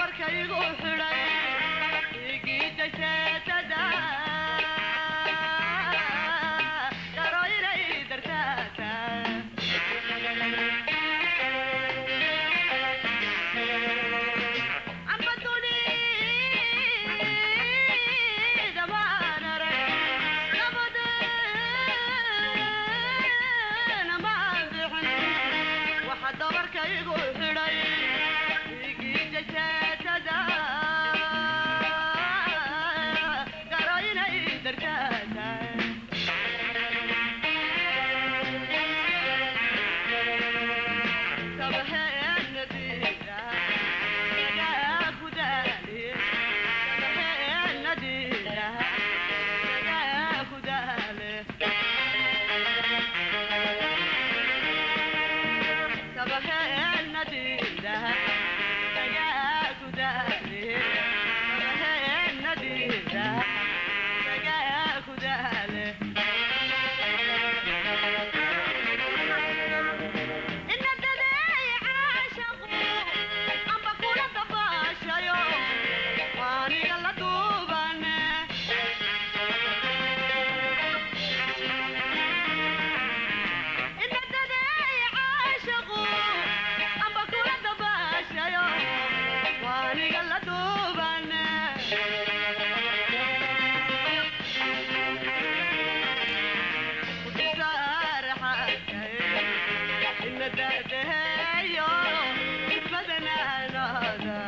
Dabarkaygu xidhay igiidayseetada garo inay dartaata. Amba dunida maan arag, nabadeena maan bixin. Waxa dabarkaygu xidhay igiidayseetada garo inay dartaata. Aniga la duubane. Aniga la duubane. Ina daadaheeyo ismadanaanada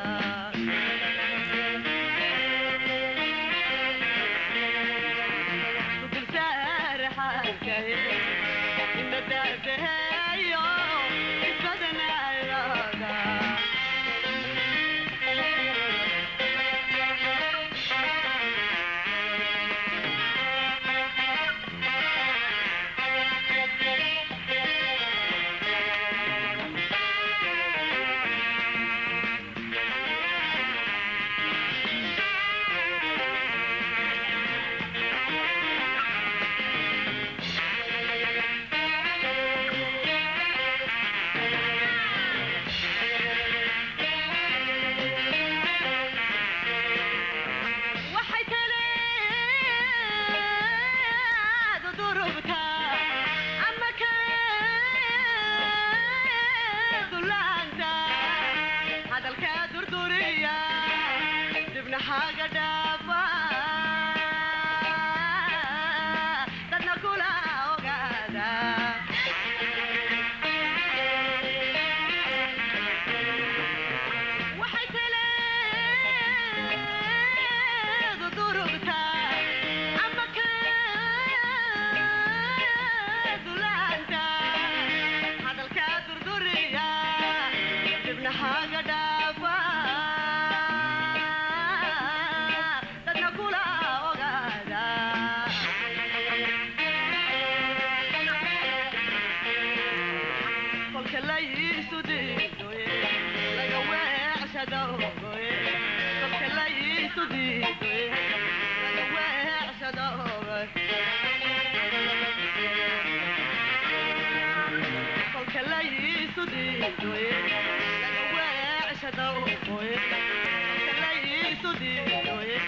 ina daadaheeyo ismadanaanada. Waxay taleedu durugtaa ama keedu laanta hadalkaa durduriya dibna xaga dhaafa dadna kula ogaada. Waxay taleedu durugtaa ama keedu laanta hadalkaa durduriya dibna xaga dhaafa dadna kula ogaada. Kolka laysu diidoye laga weecshadoogoye, kolka laysu diidoye laga weecshadoogoy, kolka laysu diidoye laga weecshadoogoye, kolka laysu diidoye